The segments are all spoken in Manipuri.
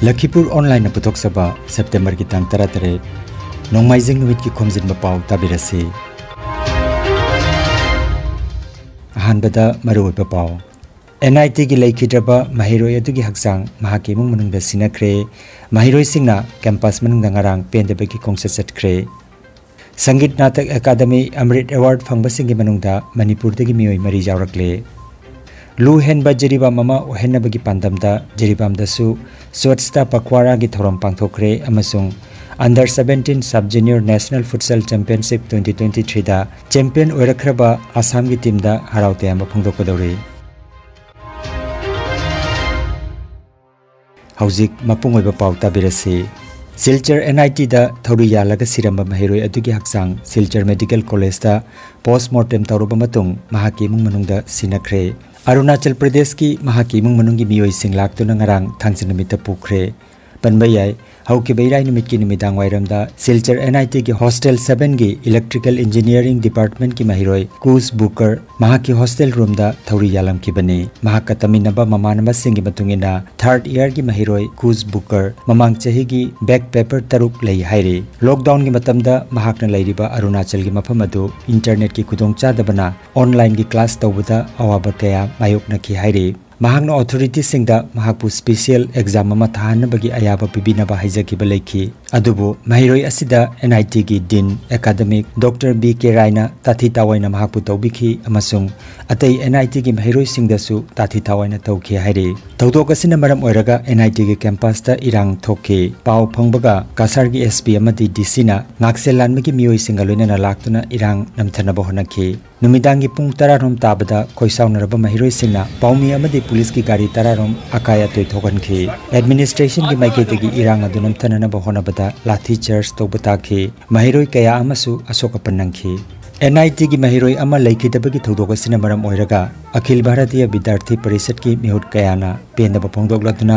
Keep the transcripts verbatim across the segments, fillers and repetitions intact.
ꯂꯈꯤꯄꯨꯔ ꯑꯣꯟꯂꯥꯏꯟꯅ ꯄꯨꯊꯣꯛꯆꯕ ꯁꯦꯞꯇꯦꯝꯕꯔꯒꯤ ꯇꯥꯡ ꯇꯔꯥꯇꯔꯦꯠ, ꯅꯣꯡꯃꯥꯏꯖꯤꯡ ꯅꯨꯃꯤꯠꯀꯤ ꯈꯣꯝꯖꯤꯟꯕ ꯄꯥꯎ ꯇꯥꯕꯤꯔꯁꯤ꯫ ꯑꯍꯥꯟꯕꯗ ꯃꯔꯨꯑꯣꯏꯕ ꯄꯥꯎ꯫ ꯑꯦꯟ ꯑꯥꯏ ꯇꯤꯒꯤ ꯂꯩꯈꯤꯗ꯭ꯔꯕ ꯃꯍꯩꯔꯣꯏ ꯑꯗꯨꯒꯤ ꯍꯛꯆꯥꯡ ꯃꯍꯥꯛꯀꯤ ꯏꯃꯨꯡ ꯃꯅꯨꯡꯗ ꯁꯤꯟꯅꯈ꯭ꯔꯦ꯫ ꯃꯍꯩꯔꯣꯏꯁꯤꯡꯅ ꯀꯦꯝꯄꯁ ꯃꯅꯨꯡꯗ ꯉꯔꯥꯡ ꯄꯦꯟꯗꯕꯒꯤ ꯈꯣꯡꯆꯠ ꯆꯠꯈ꯭ꯔꯦ꯫ ꯁꯪꯒꯤꯠ ꯅꯥꯇꯛ ꯑꯦꯀꯥꯗꯃꯤ ꯑꯃ꯭ꯔꯤꯠ ꯑꯦꯋꯥꯔꯗ ꯐꯪꯕꯁꯤꯡꯒꯤ ꯃꯅꯨꯡꯗ ꯃꯅꯤꯄꯨꯔꯗꯒꯤ ꯃꯤꯑꯣꯏ ꯃꯔꯤ ꯌꯥꯎꯔꯛꯂꯦ꯫ ꯂꯨ ꯍꯦꯟꯕ ꯖꯤꯔꯤꯕꯥꯝ ꯑꯃ ꯑꯣꯏꯍꯟꯅꯕꯒꯤ ꯄꯥꯟꯗꯝꯗ ꯖꯤꯔꯤꯕꯥꯝꯗꯁꯨ ꯁ꯭ꯋꯥꯆꯇꯥ ꯄꯈ꯭ꯋꯥꯔꯥꯒꯤ ꯊꯧꯔꯝ ꯄꯥꯡꯊꯣꯛꯈ꯭ꯔꯦ ꯑꯃꯁꯨꯡ Under seventeen Sub Junior National Futsal Championship twenty twenty-threeꯗ ꯆꯦꯝꯄꯤꯌꯟ ꯑꯣꯏꯔꯛꯈ꯭ꯔꯕ ꯑꯁꯥꯝꯒꯤ ꯇꯤꯝꯗ ꯍꯔꯥꯎ ꯇꯌꯥꯝꯕ ꯐꯣꯡꯗꯣꯛꯀꯗꯧꯔꯤ꯫ ꯍꯧꯖꯤꯛ ꯃꯄꯨꯡ ꯑꯣꯏꯕ ꯄꯥꯎ ꯇꯥꯕꯤꯔꯁꯤ꯫ ꯁꯤꯜꯆꯔ ꯑꯦꯟ ꯑꯥꯏ ꯇꯤꯗ ꯊꯧꯔꯤ ꯌꯥꯜꯂꯒ ꯁꯤꯔꯝꯕ ꯃꯍꯩꯔꯣꯏ ꯑꯗꯨꯒꯤ ꯍꯛꯆꯥꯡ ꯁꯤꯜꯆꯔ ꯃꯦꯗꯤꯀꯦꯜ ꯀꯣꯂꯦꯖꯇ ꯄꯣꯁꯃꯣꯔꯇꯦꯝ ꯇꯧꯔꯕ ꯃꯇꯨꯡ ꯃꯍꯥꯛꯀꯤ ꯏꯃꯨꯡ ꯃꯅꯨꯡꯗ ꯁꯤꯟꯅꯈ꯭ꯔꯦ꯫ ꯑꯔꯨꯅꯥꯆꯜ ꯄ꯭ꯔꯗꯦꯁꯀꯤ ꯃꯍꯥꯛꯀꯤ ꯏꯃꯨꯡ ꯃꯅꯨꯡꯒꯤ ꯃꯤꯑꯣꯏꯁꯤꯡ ꯂꯥꯛꯇꯨꯅ ꯉꯔꯥꯡ ꯊꯥꯡꯖ ꯅꯨꯃꯤꯠꯇ ꯄꯨꯈ꯭ꯔꯦ꯫ ꯄꯟꯕ ꯌꯥꯏ, ꯍꯧꯈꯤꯕ ꯏꯔꯥꯏ ꯅꯨꯃꯤꯠꯀꯤ ꯅꯨꯃꯤꯗꯥꯡ ꯋꯥꯏꯔꯝꯗ ꯁꯤꯜꯆꯔ ꯑꯦꯟ ꯑꯥꯏ ꯇꯤꯒꯤ ꯍꯣꯁꯇꯦꯜ ꯁꯚꯦꯟꯒꯤ ꯏꯂꯦꯛꯇ꯭ꯔꯤꯀꯦꯜ ꯏꯟꯖꯤꯅꯤꯌꯥꯔꯤꯡ ꯗꯤꯄꯥꯔꯠꯃꯦꯟꯠꯀꯤ ꯃꯍꯩꯔꯣꯏ ꯀꯨꯁ ꯕꯨꯀꯔ ꯃꯍꯥꯛꯀꯤ ꯍꯣꯁꯇꯦꯜ ꯔꯨꯝꯗ ꯊꯧꯔꯤ ꯌꯥꯜꯂꯝꯈꯤꯕꯅꯤ꯫ ꯃꯍꯥꯛꯀ ꯇꯝꯃꯤꯟꯅꯕ ꯃꯃꯥꯟꯅꯕꯁꯤꯡꯒꯤ ꯃꯇꯨꯡ ꯏꯟꯅ, ꯊꯥꯔꯗ ꯏꯌꯥꯔꯒꯤ ꯃꯍꯩꯔꯣꯏ ꯀꯨꯁ ꯕꯨꯀꯔ ꯃꯃꯥꯡ ꯆꯍꯤꯒꯤ ꯕꯦꯛ ꯄꯦꯄꯔ ꯇꯔꯨꯛ ꯂꯩ ꯍꯥꯏꯔꯤ꯫ ꯂꯣꯛꯗꯥꯎꯟꯒꯤ ꯃꯇꯝꯗ ꯃꯍꯥꯛꯅ ꯂꯩꯔꯤꯕ ꯑꯔꯨꯅꯥꯆꯜꯒꯤ ꯃꯐꯝ ꯑꯗꯨ ꯏꯟꯇꯔꯅꯦꯠꯀꯤ ꯈꯨꯗꯣꯡꯆꯥꯗꯕꯅ ꯑꯣꯟꯂꯥꯏꯟꯒꯤ ꯀ꯭ꯂꯥꯁ ꯇꯧꯕꯗ ꯑꯋꯥꯕ ꯀꯌꯥ ꯃꯥꯌꯣꯛꯅꯈꯤ ꯍꯥꯏꯔꯤ꯫ ꯃꯍꯥꯛꯅ ꯑꯣꯊꯣꯔꯤꯇꯤꯁꯤꯡꯗ ꯃꯍꯥꯛꯄꯨ ꯁ꯭ꯄꯦꯁꯤꯌꯦꯜ ꯑꯦꯛꯖꯥꯝ ꯑꯃ ꯊꯥꯍꯟꯅꯕꯒꯤ ꯑꯌꯥꯕ ꯄꯤꯕꯤꯅꯕ ꯍꯥꯏꯖꯈꯤꯕ ꯂꯩꯈꯤ꯫ ꯑꯗꯨꯕꯨ ꯃꯍꯩꯔꯣꯏ ꯑꯁꯤꯗ ꯑꯦꯟ ꯑꯥꯏ ꯇꯤꯒꯤ ꯗꯤꯟ ꯑꯦꯀꯥꯗꯃꯤꯛ ꯗꯣꯛꯇꯔ ꯕꯤ ꯀꯦ ꯔꯥꯏꯅ ꯇꯥꯊꯤ ꯇꯥꯑꯣꯏꯅ ꯃꯍꯥꯛꯄꯨ ꯇꯧꯕꯤꯈꯤ ꯑꯃꯁꯨꯡ ꯑꯇꯩ ꯑꯦꯟ ꯑꯥꯏ ꯇꯤꯒꯤ ꯃꯍꯩꯔꯣꯏꯁꯤꯡꯗꯁꯨ ꯇꯥꯊꯤ ꯇꯥꯑꯣꯏꯅ ꯇꯧꯈꯤ ꯍꯥꯏꯔꯤ꯫ ꯊꯧꯗꯣꯛ ꯑꯁꯤꯅ ꯃꯔꯝ ꯑꯣꯏꯔꯒ ꯑꯦꯟ ꯑꯥꯏ ꯇꯤꯒꯤ ꯀꯦꯝꯄꯁꯇ ꯏꯔꯥꯡ ꯊꯣꯛꯈꯤ꯫ ꯄꯥꯎ ꯐꯪꯕꯒ ꯀꯁꯥꯔꯒꯤ ꯑꯦꯁ ꯄꯤ ꯑꯃꯗꯤ ꯗꯤ ꯁꯤꯅ ꯉꯥꯛꯁꯦꯜ ꯂꯥꯟꯕꯒꯤ ꯃꯤꯑꯣꯏꯁꯤꯡꯒ ꯂꯣꯏꯅꯅ ꯂꯥꯛꯇꯨꯅ ꯏꯔꯥꯡ ꯅꯝꯊꯅꯕ ꯍꯣꯠꯅꯈꯤ꯫ ꯅꯨꯃꯤꯗꯥꯡꯒꯤ ꯄꯨꯡ ꯇꯔꯥꯔꯣꯝ ꯇꯥꯕꯗ ꯈꯣꯏꯁꯥꯎꯅꯔꯕ ꯃꯍꯩꯔꯣꯏꯁꯤꯡꯅ ꯄꯥꯎꯃꯤ ꯑꯃꯗꯤ ꯄꯨꯂꯤꯁꯀꯤ ꯒꯥꯔꯤ ꯇꯔꯥꯔꯣꯝ ꯑꯀꯥꯏ ꯑꯇꯣꯏ ꯊꯣꯛꯍꯟꯈꯤ꯫ ꯑꯦꯗꯃꯤꯅꯤꯁꯇ꯭ꯔꯦꯁꯟꯒꯤ ꯃꯥꯏꯀꯩꯗꯒꯤ ꯏꯔꯥꯡ ꯑꯗꯨ ꯅꯝꯊꯅꯅꯕ ꯍꯣꯠꯅꯕꯗ ꯂꯥꯊꯤ ꯆꯥꯔꯖ ꯇꯧꯕ ꯇꯥꯈꯤ꯫ ꯃꯍꯩꯔꯣꯏ ꯀꯌꯥ ꯑꯃꯁꯨ ꯑꯁꯣꯛ ꯑꯄꯟ ꯅꯪꯈꯤ꯫ ꯑꯦꯟ ꯑꯥꯏ ꯇꯤꯒꯤ ꯃꯍꯩꯔꯣꯏ ꯑꯃ ꯂꯩꯈꯤꯗꯕꯒꯤ ꯊꯧꯗꯣꯛ ꯑꯁꯤꯅ ꯃꯔꯝ ꯑꯣꯏꯔꯒ ꯑꯈꯤꯜ ꯚꯥꯔꯇꯤꯌ ꯕꯤꯗ꯭ꯌꯥꯔꯊꯤ ꯄꯔꯤꯁꯠꯀꯤ ꯃꯤꯍꯨꯠ ꯀꯌꯥꯅ ꯄꯦꯟꯗꯕ ꯐꯣꯡꯗꯣꯛꯂꯗꯨꯅ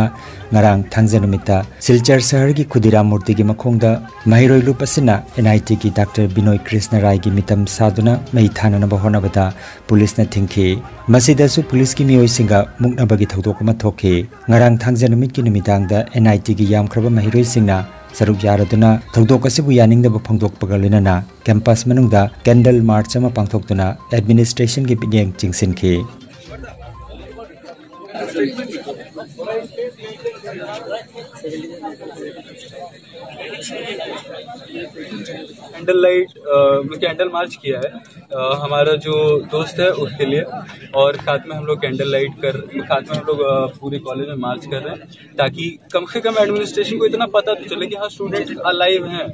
ꯉꯔꯥꯡ ꯊꯥꯡꯖ ꯅꯨꯃꯤꯠꯇ ꯁꯤꯜꯆꯔ ꯁꯍꯔꯒꯤ ꯈꯨꯗꯤꯔꯥꯝ ꯃꯨꯔꯇꯤꯒꯤ ꯃꯈꯣꯡꯗ ꯃꯍꯩꯔꯣꯏ ꯂꯨꯞ ꯑꯁꯤꯅ ꯑꯦꯟ ꯑꯥꯏ ꯇꯤꯒꯤ ꯗꯥꯛꯇꯔ ꯕꯤꯅꯣꯏ ꯀ꯭ꯔꯤꯁꯅ ꯔꯥꯏꯒꯤ ꯃꯤꯇꯝ ꯁꯥꯗꯨꯅ ꯃꯩ ꯊꯥꯅꯅꯕ ꯍꯣꯠꯅꯕꯗ ꯄꯨꯂꯤꯁꯅ ꯊꯤꯡꯈꯤ꯫ ꯃꯁꯤꯗꯁꯨ ꯄꯨꯂꯤꯁꯀꯤ ꯃꯤꯑꯣꯏꯁꯤꯡꯒ ꯃꯨꯛꯅꯕꯒꯤ ꯊꯧꯗꯣꯛ ꯑꯃ ꯊꯣꯛꯈꯤ꯫ ꯉꯔꯥꯡ ꯊꯥꯡꯖ ꯅꯨꯃꯤꯠꯀꯤ ꯅꯨꯃꯤꯗꯥꯡꯗ ꯑꯦꯟ ꯑꯥꯏ ꯇꯤꯒꯤ ꯌꯥꯝꯈ꯭ꯔꯕ ꯃꯍꯩꯔꯣꯏꯁꯤꯡꯅ ꯁꯔꯨꯛ ꯌꯥꯔꯗꯨꯅ ꯊꯧꯗꯣꯛ ꯑꯁꯤꯕꯨ ꯌꯥꯅꯤꯡꯗꯕ ꯐꯣꯡꯗꯣꯛꯄꯒ ꯂꯣꯏꯅꯅ ꯀꯦꯝꯄꯁ ꯃꯅꯨꯡꯗ ꯀꯦꯟꯗꯜ ꯃꯥꯔꯆ ꯑꯃ ꯄꯥꯡꯊꯣꯛꯇꯨꯅ ꯑꯦꯗꯃꯤꯅꯤꯁꯇ꯭ꯔꯦꯁꯟꯒꯤ ꯃꯤꯠꯌꯦꯡ ꯆꯤꯡꯁꯤꯟꯈꯤ꯫ कैंडल लाइट, अ, कैंडल मार्च किया है। अ, हमारा जो दोस्त है उसके लिए, और साथ में हम लोग कैंडल लाइट कर, साथ में हम लोग, अ, पूरे कॉलेज में मार्च कर रहे हैं, ताकि कम से कम एडमिनिस्ट्रेशन को इतना पता तो चले कि हाँ, स्टूडेंट अलाइव हैं।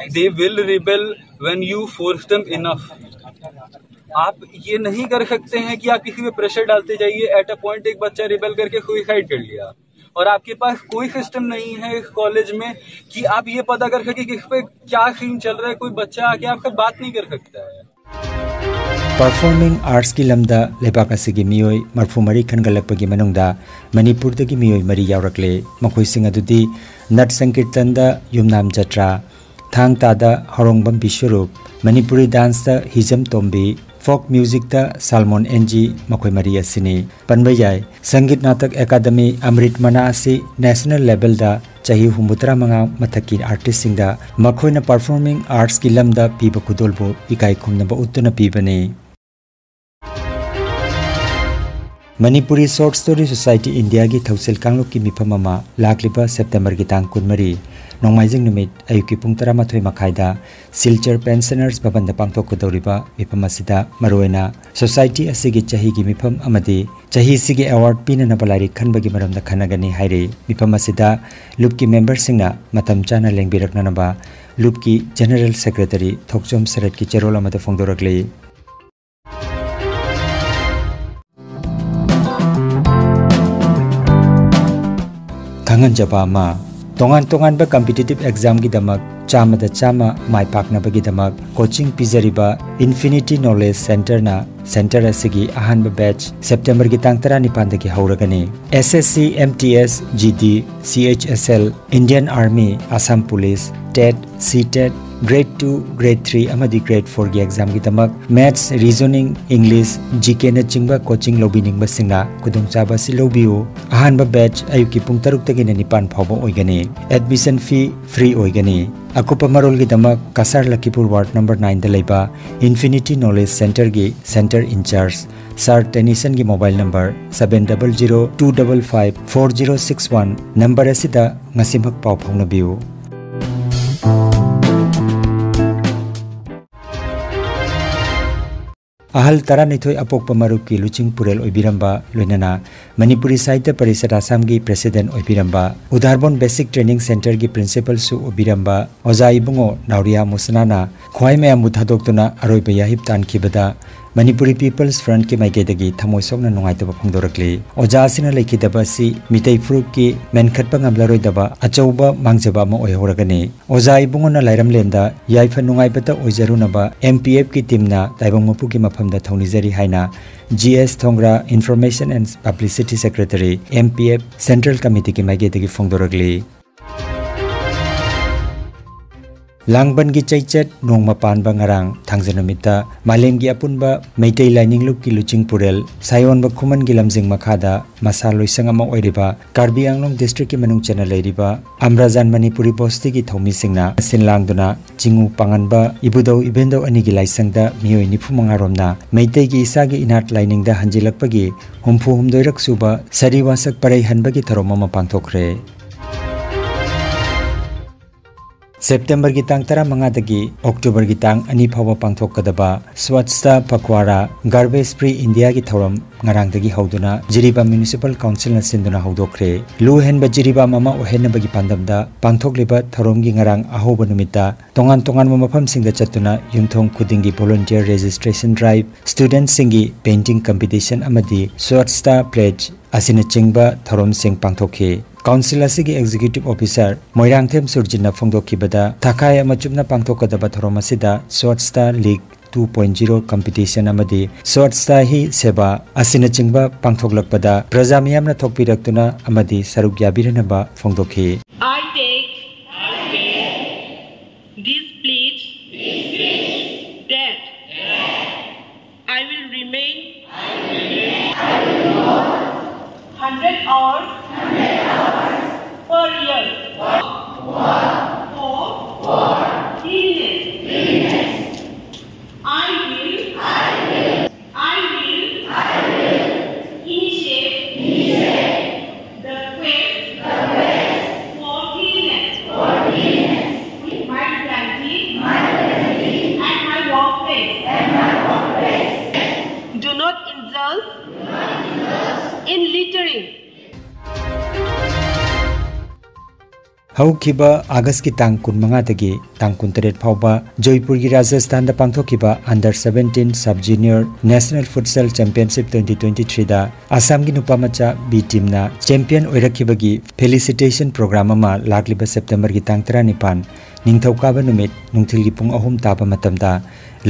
They will rebel when you force them enough। आप ये नहीं कर सकते हैं कि आप किसी पे प्रेशर डालते जाइए। एट अ पॉइंट एक बच्चा रिबेल करके सुसाइड कर लिया, और आपके पास कोई सिस्टम नहीं है इस कॉलेज में कि आप ये पता कर सके कि इस पे क्या सीन चल रहा है। कोई बच्चा आके आपसे बात नहीं कर सकता है। Performing Artsꯀꯤ ꯂꯝꯗ ꯂꯩꯕꯥꯛ ꯑꯁꯤꯒꯤ ꯃꯤꯑꯣꯏ ꯃꯔꯐꯨ ꯃꯔꯤ ꯈꯟꯒꯠꯂꯛꯄꯒꯤ ꯃꯅꯨꯡꯗ ꯃꯅꯤꯄꯨꯔꯗꯒꯤ ꯃꯤꯑꯣꯏ ꯃꯔꯤ ꯌꯥꯎꯔꯛꯂꯦ꯫ ꯃꯈꯣꯏꯁꯤꯡ ꯑꯗꯨꯗꯤ ꯅꯠ ꯁꯪꯀꯤꯔꯇꯟꯗ ꯌꯨꯝꯅꯥꯝ ꯖꯇ꯭ꯔꯥ, ꯊꯥꯡ ꯇꯥꯗ ꯍꯔꯣꯡꯕꯝ ꯕꯤꯁ꯭ꯋꯔꯨꯞ, ꯃꯅꯤꯄꯨꯔꯤ ꯗꯥꯟꯁꯇ ꯍꯤꯖꯝ ꯇꯣꯝꯕꯤ, ꯐꯣꯛ ꯃ꯭ꯌꯨꯖꯤꯛꯇ ꯁꯜꯃꯣꯟ ꯑꯦꯟ ꯖꯤ, ꯃꯈꯣꯏ ꯃꯔꯤ ꯑꯁꯤꯅꯤ꯫ ꯄꯟꯕ ꯌꯥꯏ, ꯁꯪꯒꯤꯠ ꯅꯥꯇꯛ ꯑꯦꯀꯥꯗꯃꯤ ꯑꯃ꯭ꯔꯤꯠ ꯃꯅꯥ ꯑꯁꯤ ꯅꯦꯁꯅꯦꯜ ꯂꯦꯚꯦꯜꯗ ꯆꯍꯤ ꯍꯨꯝꯐꯨꯇꯔꯥ ꯃꯉꯥ ꯃꯊꯛꯀꯤ ꯑꯥꯔꯇꯤꯁꯁꯤꯡꯗ ꯃꯈꯣꯏꯅ ꯄꯔꯐꯣꯔꯃꯤꯡ ꯑꯥꯔꯠꯁꯀꯤ ꯂꯝꯗ ꯄꯤꯕ ꯈꯨꯗꯣꯜꯕꯨ ꯏꯀꯥꯏ ꯈꯨꯝꯅꯕ ꯎꯠꯇꯨꯅ ꯄꯤꯕꯅꯤ꯫ ꯃꯅꯤꯄꯨꯔꯤ ꯁꯣꯔꯠ ꯁ꯭ꯇꯣꯔꯤ ꯁꯣꯁꯥꯏꯇꯤ ꯏꯟꯗꯤꯌꯥꯒꯤ ꯊꯧꯁꯤꯜ ꯀꯥꯡꯂꯨꯞꯀꯤ ꯃꯤꯐꯝ ꯑꯃ ꯂꯥꯛꯂꯤꯕ ꯁꯦꯞꯇꯦꯝꯕꯔꯒꯤ ꯇꯥꯡ ꯀꯨꯟꯃꯔꯤ, ꯅꯣꯡꯃꯥꯏꯖꯤꯡ ꯅꯨꯃꯤꯠ ꯑꯌꯨꯛꯀꯤ ꯄꯨꯡ ꯇꯔꯥꯃꯥꯊꯣꯏ ꯃꯈꯥꯏꯗ ꯁꯤꯜꯆꯔ ꯄꯦꯟꯁꯅꯔꯁ ꯚꯕꯟꯗ ꯄꯥꯡꯊꯣꯛꯀꯗꯧꯔꯤꯕ ꯃꯤꯐꯝ ꯑꯁꯤꯗ ꯃꯔꯨꯑꯣꯏꯅ ꯁꯣꯁꯥꯏꯇꯤ ꯑꯁꯤꯒꯤ ꯆꯍꯤꯒꯤ ꯃꯤꯐꯝ ꯑꯃꯗꯤ ꯆꯍꯤꯁꯤꯒꯤ ꯑꯦꯋꯥꯔꯗ ꯄꯤꯅꯅꯕ ꯂꯥꯏꯔꯤꯛ ꯈꯟꯕꯒꯤ ꯃꯔꯝꯗ ꯈꯟꯅꯒꯅꯤ ꯍꯥꯏꯔꯤ꯫ ꯃꯤꯐꯝ ꯑꯁꯤꯗ ꯂꯨꯞꯀꯤ ꯃꯦꯝꯕꯔꯁꯤꯡꯅ ꯃꯇꯝ ꯆꯥꯅ ꯂꯦꯡꯕꯤꯔꯛꯅꯅꯕ ꯂꯨꯞꯀꯤ ꯖꯦꯅꯔꯦꯜ ꯁꯦꯀ꯭ꯔꯦꯇꯔꯤ ꯊꯣꯛꯆꯣꯝ ꯁꯔꯠꯀꯤ ꯆꯦꯔꯣꯜ ꯑꯃꯗ ꯐꯣꯡꯗꯣꯔꯛꯂꯤ꯫ ꯈꯪꯍꯟꯖꯕ ꯑꯃ, ꯇꯣꯉꯥꯟ ꯇꯣꯉꯥꯟꯕ competitive examꯒꯤꯗꯃꯛ ꯆꯥꯝꯃꯗ ꯆꯥꯝꯃ ꯃꯥꯏ ꯄꯥꯛꯅꯕꯒꯤꯗꯃꯛ coaching ꯄꯤꯖꯔꯤꯕ Infinity Knowledge Centreꯅ center ꯑꯁꯤꯒꯤ ꯑꯍꯥꯟꯕ batch Septemberꯒꯤ ꯇꯥꯡ ꯇꯔꯥꯅꯤꯄꯥꯟꯗꯒꯤ ꯍꯧꯔꯒꯅꯤ꯫ S S C, M T S, G D, C H S L, Indian Army, Assam Police, TET, C TET, Grade two, Grade three ꯑꯃꯗꯤ Grade fourꯒꯤ examꯒꯤꯗꯃꯛ Maths, Reasoning, English, G Kꯅꯆꯤꯡꯕ coaching ꯂꯧꯕꯤꯅꯤꯡꯕꯁꯤꯡꯅ ꯈꯨꯗꯣꯡꯆꯥꯕ ꯑꯁꯤ ꯂꯧꯕꯤꯌꯨ꯫ ꯑꯍꯥꯟꯕ batch ꯑꯌꯨꯛꯀꯤ ꯄꯨꯡ ꯇꯔꯨꯛꯇꯒꯤꯅ ꯅꯤꯄꯥꯟ ꯐꯥꯎꯕ ꯑꯣꯏꯒꯅꯤ꯫ Admission fee free ꯑꯣꯏꯒꯅꯤ꯫ ꯑꯀꯨꯞꯄ ꯃꯔꯣꯜꯒꯤꯗꯃꯛ ꯀꯁꯥꯔ ꯂꯈꯤꯄꯨꯔ ward number nineꯗ ꯂꯩꯕ Infinity Knowledge Centreꯒꯤ center in charge Sir Tenisonꯒꯤ mobile number seven double zero two double five four zero six one number ꯑꯁꯤꯗ ꯉꯁꯤꯃꯛ ꯄꯥꯎ ꯐꯥꯎꯅꯕꯤꯌꯨ꯫ ꯑꯍꯜ ꯇꯔꯥꯅꯤꯊꯣꯏ ꯑꯄꯣꯛꯄ ꯃꯔꯨꯞꯀꯤ ꯂꯨꯆꯤꯡ ꯄꯨꯔꯦꯜ ꯑꯣꯏꯕꯤꯔꯝꯕ, ꯂꯣꯏꯅꯅ ꯃꯅꯤꯄꯨꯔꯤ ꯁꯥꯍꯤꯇ꯭ꯌ ꯄꯔꯤꯁꯠ ꯑꯁꯥꯝꯒꯤ president ꯑꯣꯏꯕꯤꯔꯝꯕ, ꯎꯗꯥꯔꯕꯣꯟ Basic Training Centreꯒꯤ principalꯁꯨ ꯑꯣꯏꯕꯤꯔꯝꯕ ꯑꯣꯖꯥ ꯏꯕꯨꯡꯉꯣ ꯅꯥꯎꯔꯤꯌꯥ ꯃꯨꯁꯅꯥꯅ ꯈ꯭ꯋꯥꯏ ꯃꯌꯥꯝꯕꯨ ꯊꯥꯗꯣꯛꯇꯨꯅ ꯑꯔꯣꯏꯕ ꯌꯥꯍꯤꯞ ꯇꯥꯟꯈꯤꯕꯗ ꯃꯅꯤꯄꯨꯔꯤ People's Frontꯀꯤ ꯃꯥꯏꯀꯩꯗꯒꯤ ꯊꯃꯣꯏ ꯁꯣꯛꯅ ꯅꯨꯡꯉꯥꯏꯇꯕ ꯐꯣꯡꯗꯣꯔꯛꯂꯤ꯫ ꯑꯣꯖꯥ ꯑꯁꯤꯅ ꯂꯩꯈꯤꯗꯕ ꯑꯁꯤ ꯃꯤꯇꯩ ꯐꯨꯔꯨꯞꯀꯤ ꯃꯦꯟꯈꯠꯄ ꯉꯝꯂꯔꯣꯏꯗꯕ ꯑꯆꯧꯕ ꯃꯥꯡꯖꯕ ꯑꯃ ꯑꯣꯏꯍꯧꯔꯒꯅꯤ꯫ ꯑꯣꯖꯥ ꯏꯕꯨꯡꯉꯣꯅ ꯂꯥꯏꯔꯝꯂꯦꯟꯗ ꯌꯥꯏꯐ ꯅꯨꯡꯉꯥꯏꯕꯇ ꯑꯣꯏꯖꯔꯨꯅꯕ M P Fꯀꯤ teamꯅ ꯇꯥꯏꯕꯪ ꯃꯄꯨꯒꯤ ꯃꯐꯝꯗ ꯊꯧꯅꯤꯖꯔꯤ ꯍꯥꯏꯅ G S ꯊꯣꯡꯒ꯭ꯔꯥ, Information and Publicity Secretary, M P F Central Committeeꯒꯤ ꯃꯥꯏꯀꯩꯗꯒꯤ ꯐꯣꯡꯗꯣꯔꯛꯂꯤ꯫ ꯂꯥꯡꯕꯟꯒꯤ ꯆꯩꯆꯠ ꯅꯣꯡꯃ ꯄꯥꯟꯕ ꯉꯔꯥꯡ ꯊꯥꯡꯖ ꯅꯨꯃꯤꯠꯇ ꯃꯥꯂꯦꯝꯒꯤ ꯑꯄꯨꯟꯕ ꯃꯩꯇꯩ ꯂꯥꯏꯅꯤꯡ ꯂꯨꯞꯀꯤ ꯂꯨꯆꯤꯡ ꯄꯨꯔꯦꯜ ꯁꯥꯌꯣꯟꯕ ꯈꯨꯃꯟꯒꯤ ꯂꯝꯖꯤꯡ ꯃꯈꯥꯗ ꯃꯁꯥ ꯂꯣꯏꯁꯪ ꯑꯃ ꯑꯣꯏꯔꯤꯕ ꯀꯥꯔꯕꯤ ꯑꯪꯂꯣꯡ districtꯀꯤ ꯃꯅꯨꯡ ꯆꯟꯅ ꯂꯩꯔꯤꯕ ꯑꯝꯔꯥꯖꯥꯟ ꯃꯅꯤꯄꯨꯔꯤ ꯕꯣꯁꯇꯤꯒꯤ ꯊꯧꯃꯤꯁꯤꯡꯅ ꯁꯤꯟ ꯂꯥꯡꯗꯨꯅ ꯆꯤꯡꯉꯨ ꯄꯥꯡꯉꯟꯕ ꯏꯕꯨꯙꯧ ꯏꯕꯦꯟꯗꯧ ꯑꯅꯤꯒꯤ ꯂꯥꯏꯁꯪꯗ ꯃꯤꯑꯣꯏ ꯅꯤꯐꯨ ꯃꯉꯥ ꯔꯣꯝꯅ ꯃꯩꯇꯩꯒꯤ ꯏꯁꯥꯒꯤ ꯏꯅꯥꯠ ꯂꯥꯏꯅꯤꯡꯗ ꯍꯟꯖꯤꯜꯂꯛꯄꯒꯤ ꯍꯨꯝꯐꯨ ꯍꯨꯝꯗꯣꯏꯔꯛ ꯁꯨꯕ ꯁꯔꯤ ꯋꯥꯁꯛ ꯄꯔꯩ ꯍꯟꯕꯒꯤ ꯊꯧꯔꯝ ꯑꯃ ꯄꯥꯡꯊꯣꯛꯈ꯭ꯔꯦ꯫ Septemberꯒꯤ ꯇꯥꯡ ꯇꯔꯥꯃꯉꯥꯗꯒꯤ Octoberꯒꯤ ꯇꯥꯡ ꯑꯅꯤ ꯐꯥꯎꯕ ꯄꯥꯡꯊꯣꯛꯀꯗꯕ Swachhta Pakhwara, Garbage Free Indiaꯒꯤ ꯊꯧꯔꯝ ꯉꯔꯥꯡꯗꯒꯤ ꯍꯧꯗꯨꯅ ꯖꯤꯔꯤꯕꯥꯝ Municipal Councilꯅ ꯁꯤꯟꯗꯨꯅ ꯍꯧꯗꯣꯛꯈ꯭ꯔꯦ꯫ ꯂꯨ ꯍꯦꯟꯕ ꯖꯤꯔꯤꯕꯥꯝ ꯑꯃ ꯑꯣꯏꯍꯟꯅꯕꯒꯤ ꯄꯥꯟꯗꯝꯗ ꯄꯥꯡꯊꯣꯛꯂꯤꯕ ꯊꯧꯔꯝꯒꯤ ꯉꯔꯥꯡ ꯑꯍꯧꯕ ꯅꯨꯃꯤꯠꯇ ꯇꯣꯉꯥꯟ ꯇꯣꯉꯥꯟꯕ ꯃꯐꯝꯁꯤꯡꯗ ꯆꯠꯇꯨꯅ ꯌꯨꯝꯊꯣꯡ ꯈꯨꯗꯤꯡꯒꯤ volunteer registration drive, studentꯁꯤꯡꯒꯤ painting competition ꯑꯃꯗꯤ Swachhta Pledge ꯑꯁꯤꯅꯆꯤꯡꯕ ꯊꯧꯔꯝꯁꯤꯡ ꯄꯥꯡꯊꯣꯛꯈꯤ꯫ ꯀꯥꯎꯟꯁꯤꯜ ꯑꯁꯤꯒꯤ ꯑꯦꯛꯖꯤꯀ꯭ꯌꯨꯇꯤꯚ ꯑꯣꯐꯤꯁꯥꯔ ꯃꯣꯏꯔꯥꯡꯊꯦꯝ ꯁꯨꯔꯖꯤꯠꯅ ꯐꯣꯡꯗꯣꯛꯈꯤꯕꯗ, ꯊꯥꯈꯥꯏ ꯑꯃ ꯆꯨꯞꯅ ꯄꯥꯡꯊꯣꯛꯀꯗꯕ ꯊꯧꯔꯝ ꯑꯁꯤꯗ Swachhta league two point zero competition ꯑꯃꯗꯤ ꯁ꯭ꯋꯥꯠꯁꯇꯥ ꯍꯤ ꯁꯦꯕꯥ ꯑꯁꯤꯅꯆꯤꯡꯕ ꯄꯥꯡꯊꯣꯛꯂꯛꯄꯗ ꯄ꯭ꯔꯖꯥ ꯃꯤꯌꯥꯝꯅ ꯊꯣꯛꯄꯤꯔꯛꯇꯨꯅ ꯑꯃꯗꯤ ꯁꯔꯨꯛ ꯌꯥꯕꯤꯔꯅꯕ ꯐꯣꯡꯗꯣꯛꯈꯤ꯫ I take this pledge that I will remain hundred hours per year for cleanliness. I will, I will initiate the quest for cleanliness with my family and my workplace. Do not indulge in littering. ꯍꯧꯈꯤꯕ ꯑꯥꯒꯁꯀꯤ ꯇꯥꯡ ꯀꯨꯟꯃꯉꯥꯗꯒꯤ ꯇꯥꯡ ꯀꯨꯟꯇꯔꯦꯠ ꯐꯥꯎꯕ ꯖꯣꯏꯄꯨꯔꯒꯤ ꯔꯥꯖꯁꯊꯥꯟꯗ ꯄꯥꯡꯊꯣꯛꯈꯤꯕ Under seventeen Sub Junior National Futsal Championship twenty twenty-threeꯗ ꯑꯁꯥꯝꯒꯤ ꯅꯨꯄꯥ ꯃꯆꯥ B teamꯅ champion ꯑꯣꯏꯔꯛꯈꯤꯕꯒꯤ felicitation program ꯑꯃ ꯂꯥꯛꯂꯤꯕ ꯁꯦꯞꯇꯦꯝꯕꯔꯒꯤ ꯇꯥꯡ ꯇꯔꯥꯅꯤꯄꯥꯟ, ꯅꯤꯡꯊꯧꯀꯥꯕ ꯅꯨꯃꯤꯠ ꯅꯨꯡꯊꯤꯜꯒꯤ ꯄꯨꯡ ꯑꯍꯨꯝ ꯇꯥꯕ ꯃꯇꯝꯗ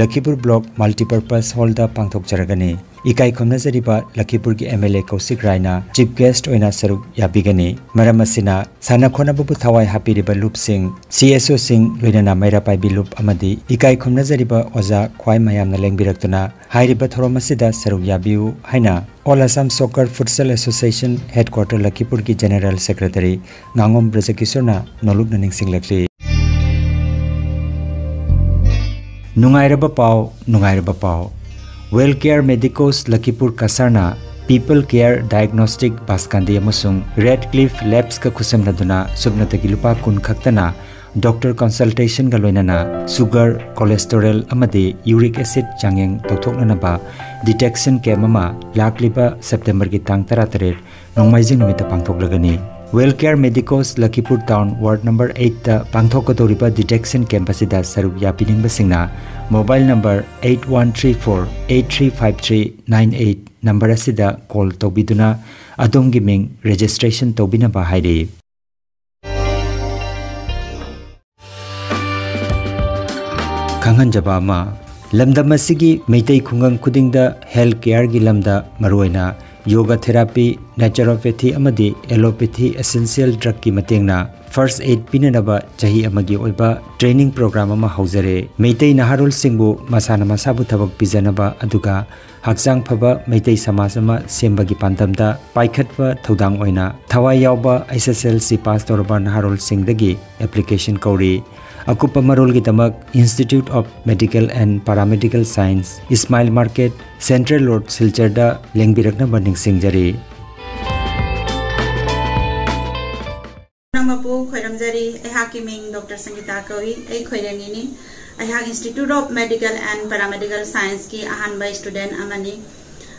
ꯂꯈꯤꯄꯨꯔ block multipurpose hallꯗ ꯄꯥꯡꯊꯣꯛꯆꯔꯒꯅꯤ꯫ ꯏꯀꯥꯏ ꯈꯨꯝꯅꯖꯔꯤꯕ ꯂꯈꯤꯄꯨꯔꯒꯤ MLA ꯀꯧꯁꯤꯛ ꯔꯥꯏꯅ chief guest ꯑꯣꯏꯅ ꯁꯔꯨꯛ ꯌꯥꯕꯤꯒꯅꯤ꯫ ꯃꯔꯝ ꯑꯁꯤꯅ, ꯁꯥꯟꯅ ꯈꯣꯠꯅꯕꯕꯨ ꯊꯋꯥꯏ ꯍꯥꯞꯄꯤꯔꯤꯕ ꯂꯨꯞꯁꯤꯡ, CSOꯁꯤꯡ, ꯂꯣꯏꯅꯅ ꯃꯩꯔꯥ ꯄꯥꯏꯕꯤ ꯂꯨꯞ ꯑꯃꯗꯤ ꯏꯀꯥꯏ ꯈꯨꯝꯅꯖꯔꯤꯕ ꯑꯣꯖꯥ ꯈ꯭ꯋꯥꯏ ꯃꯌꯥꯝꯅ ꯂꯦꯡꯕꯤꯔꯛꯇꯨꯅ ꯍꯥꯏꯔꯤꯕ ꯊꯧꯔꯝ ꯑꯁꯤꯗ ꯁꯔꯨꯛ ꯌꯥꯕꯤꯌꯨ ꯍꯥꯏꯅ All Assam Soccer Futsal Association Headquarter ꯂꯈꯤꯄꯨꯔꯒꯤ General Secretary ꯉꯥꯉꯣꯝ ꯕ꯭ꯔꯖꯀꯤꯁꯣꯔꯅ ꯅꯣꯂꯨꯛꯅ ꯅꯤꯡꯁꯤꯡꯂꯛꯂꯤ꯫ ꯅꯨꯡꯉꯥꯏꯔꯕ ꯄꯥꯎ, ꯅꯨꯡꯉꯥꯏꯔꯕ ꯄꯥꯎ꯫ Well Care Medicos ꯂꯈꯤꯄꯨꯔ ꯀꯁꯥꯔꯅ People Care Diagnostic ꯕꯥꯁꯀꯥꯟꯗꯤ ꯑꯃꯁꯨꯡ Radcliffe Labsꯀ ꯈꯨꯠꯁꯝꯅꯗꯨꯅ ꯁꯨꯞꯅꯇꯒꯤ ꯂꯨꯄꯥ ꯀꯨꯟ ꯈꯛꯇꯅ doctor consultationꯒ ꯂꯣꯏꯅꯅ sugar, cholesterol ꯑꯃꯗꯤ uric acid ꯆꯥꯡꯌꯦꯡ ꯇꯧꯊꯣꯛꯅꯅꯕ detection camp ꯑꯃ ꯂꯥꯛꯂꯤꯕ ꯁꯦꯞꯇꯦꯝꯕꯔꯒꯤ ꯇꯥꯡ ꯇꯔꯥꯇꯔꯦꯠ ꯅꯣꯡꯃꯥꯏꯖꯤꯡ ꯅꯨꯃꯤꯠꯇ ꯄꯥꯡꯊꯣꯛꯂꯒꯅꯤ꯫ Well Care Medicos Lakhipur Town Ward number eight ꯇ ꯄꯥꯡꯊꯣꯛꯀꯗꯧꯔꯤꯕ detection camp ꯑꯁꯤꯗ ꯁꯔꯨꯛ ꯌꯥꯕꯤꯅꯤꯡꯕꯁꯤꯡꯅ mobile number eight one three four eight three five three nine eight number ꯑꯁꯤꯗ call ꯇꯧꯕꯤꯗꯨꯅ ꯑꯗꯣꯝꯒꯤ ꯃꯤꯡ registration ꯇꯧꯕꯤꯅꯕ ꯍꯥꯏꯔꯤ꯫ ꯈꯪꯍꯟꯖꯕ ꯑꯃ, ꯂꯝꯗꯝ ꯑꯁꯤꯒꯤ ꯃꯩꯇꯩ ꯈꯨꯡꯒꯪ ꯈꯨꯗꯤꯡꯗ health care ꯒꯤ ꯂꯝꯗ ꯃꯔꯨꯑꯣꯏꯅ yoga therapy, naturopathy ꯑꯃꯗꯤ allopathy essential drug ꯀꯤ ꯃꯇꯦꯡꯅ first aid ꯄꯤꯅꯅꯕ ꯆꯍꯤ ꯑꯃꯒꯤ ꯑꯣꯏꯕ training program ꯑꯃ ꯍꯧꯖꯔꯦ꯫ ꯃꯩꯇꯩ ꯅꯍꯥꯔꯣꯜꯁꯤꯡꯕꯨ ꯃꯁꯥꯅ ꯃꯁꯥꯕꯨ ꯊꯕꯛ ꯄꯤꯖꯅꯕ ꯑꯗꯨꯒ ꯍꯛꯆꯥꯡ ꯐꯕ ꯃꯩꯇꯩ ꯁꯃꯥꯖ ꯑꯃ ꯁꯦꯝꯕꯒꯤ ꯄꯥꯟꯗꯝꯗ ꯄꯥꯏꯈꯠꯄ ꯊꯧꯗꯥꯡ ꯑꯣꯏꯅ ꯊꯋꯥꯏ ꯌꯥꯎꯕ S S L C pass ꯇꯧꯔꯕ ꯅꯍꯥꯔꯣꯜꯁꯤꯡꯗꯒꯤ application ꯀꯧꯔꯤ꯫ ꯑꯀꯨꯞꯄ ꯃꯔꯣꯜꯒꯤꯗꯃꯛ Institute of Medical and Paramedical Science, Smile Market, Central Road, ꯁꯤꯜꯆꯔꯗ ꯂꯦꯡꯕꯤꯔꯛꯅꯕ ꯅꯤꯡꯁꯤꯡꯖꯔꯤ꯫ ꯄꯨꯝꯅꯃꯛꯄꯨ ꯈꯣꯏꯔꯝꯖꯔꯤ꯫ ꯑꯩꯍꯥꯛꯀꯤ ꯃꯤꯡ ꯗꯣꯛꯇꯔ ꯁꯪꯒꯤꯇꯥ ꯀꯧꯏ꯫ ꯑꯩ ꯈꯣꯏꯔꯦꯡꯒꯤꯅꯤ꯫ ꯑꯩꯍꯥꯛ Institute of Medical and Paramedical Science ꯀꯤ ꯑꯍꯥꯟꯕ student ꯑꯃꯅꯤ꯫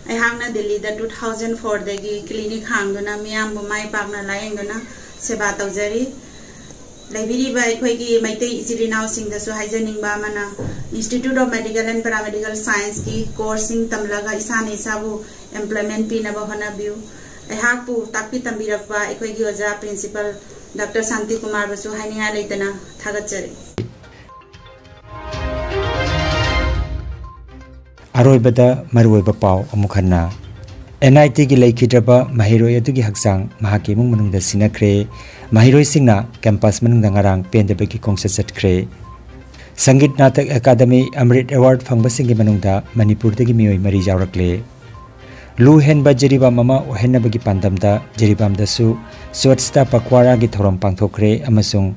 ꯑꯩꯍꯥꯛꯅ ꯗꯤꯜꯂꯤꯗ two thousand four ꯗꯒꯤ clinic ꯍꯥꯡꯗꯨꯅ ꯃꯤꯌꯥꯝꯕꯨ ꯃꯥꯏ ꯄꯥꯛꯅ ꯂꯥꯌꯦꯡꯗꯨꯅ ꯁꯦꯕꯥ ꯇꯧꯖꯔꯤ꯫ ꯂꯩꯕꯤꯔꯤꯕ ꯑꯩꯈꯣꯏꯒꯤ ꯃꯩꯇꯩ ꯏꯆꯤꯜ ꯏꯅꯥꯎꯁꯤꯡꯗꯁꯨ ꯍꯥꯏꯖꯅꯤꯡꯕ ꯑꯃꯅ, Institute of Medical and Paramedical Science ꯀꯤ course ꯁꯤꯡ ꯇꯝꯂꯒ ꯏꯁꯥꯅ ꯏꯁꯥꯕꯨ employment ꯄꯤꯅꯕ ꯍꯣꯠꯅꯕꯤꯌꯨ꯫ ꯑꯩꯍꯥꯛꯄꯨ ꯇꯥꯛꯄꯤ ꯇꯝꯕꯤꯔꯛꯄ ꯑꯩꯈꯣꯏꯒꯤ ꯑꯣꯖꯥ principal ꯗꯥꯛꯇꯔ ꯁꯥꯟꯇꯤ ꯀꯨꯃꯥꯔꯕꯨꯁꯨ ꯍꯥꯏꯅꯤꯡꯉꯥꯏ ꯂꯩꯇꯅ ꯊꯥꯒꯠꯆꯔꯤ꯫ ꯑꯔꯣꯏꯕꯗ ꯃꯔꯨꯑꯣꯏꯕ ꯄꯥꯎ ꯑꯃꯨꯛ ꯍꯟꯅ꯫ N I T ꯒꯤ ꯂꯩꯈꯤꯗ꯭ꯔꯕ ꯃꯍꯩꯔꯣꯏ ꯑꯗꯨꯒꯤ ꯍꯛꯆꯥꯡ ꯃꯍꯥꯛꯀꯤ ꯏꯃꯨꯡ ꯃꯅꯨꯡꯗ ꯁꯤꯟꯅꯈ꯭ꯔꯦ꯫ ꯃꯍꯩꯔꯣꯏꯁꯤꯡꯅ campus ꯃꯅꯨꯡꯗ ꯉꯔꯥꯡ ꯄꯦꯟꯗꯕꯒꯤ ꯈꯣꯡꯆꯠ ꯆꯠꯈ꯭ꯔꯦ꯫ ꯁꯪꯒꯤꯠ ꯅꯥꯇꯛ ꯑꯦꯀꯥꯗꯃꯤ ꯑꯃ꯭ꯔꯤꯠ award ꯐꯪꯕꯁꯤꯡꯒꯤ ꯃꯅꯨꯡꯗ ꯃꯅꯤꯄꯨꯔꯗꯒꯤ ꯃꯤꯑꯣꯏ ꯃꯔꯤ ꯌꯥꯎꯔꯛꯂꯦ꯫ ꯂꯨ ꯍꯦꯟꯕ ꯖꯤꯔꯤꯕꯥꯝ ꯑꯃ ꯑꯣꯏꯍꯟꯅꯕꯒꯤ ꯄꯥꯟꯗꯝꯗ ꯖꯤꯔꯤꯕꯥꯝꯗꯁꯨ Swachhta Pakhwada ꯒꯤ ꯊꯧꯔꯝ ꯄꯥꯡꯊꯣꯛꯈ꯭ꯔꯦ ꯑꯃꯁꯨꯡ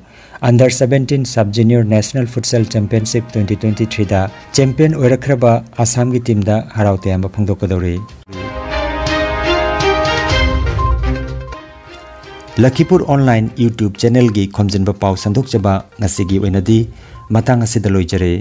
Under seventeen Sub Junior National Futsal Championship twenty twenty-three ꯗ champion ꯑꯣꯏꯔꯛꯈ꯭ꯔꯕ ꯑꯁꯥꯝꯒꯤ team ꯗ ꯍꯔꯥꯎ ꯇꯌꯥꯝꯕ ꯐꯣꯡꯗꯣꯛꯀꯗꯧꯔꯤ꯫ ꯂꯈꯤꯄꯨꯔ online YouTube channel ꯒꯤ ꯈꯣꯝꯖꯤꯟꯕ ꯄꯥꯎ ꯁꯟꯗꯣꯛꯆꯕ ꯉꯁꯤꯒꯤ ꯑꯣꯏꯅꯗꯤ ꯃꯇꯥꯡ ꯑꯁꯤꯗ ꯂꯣꯏꯖꯔꯦ꯫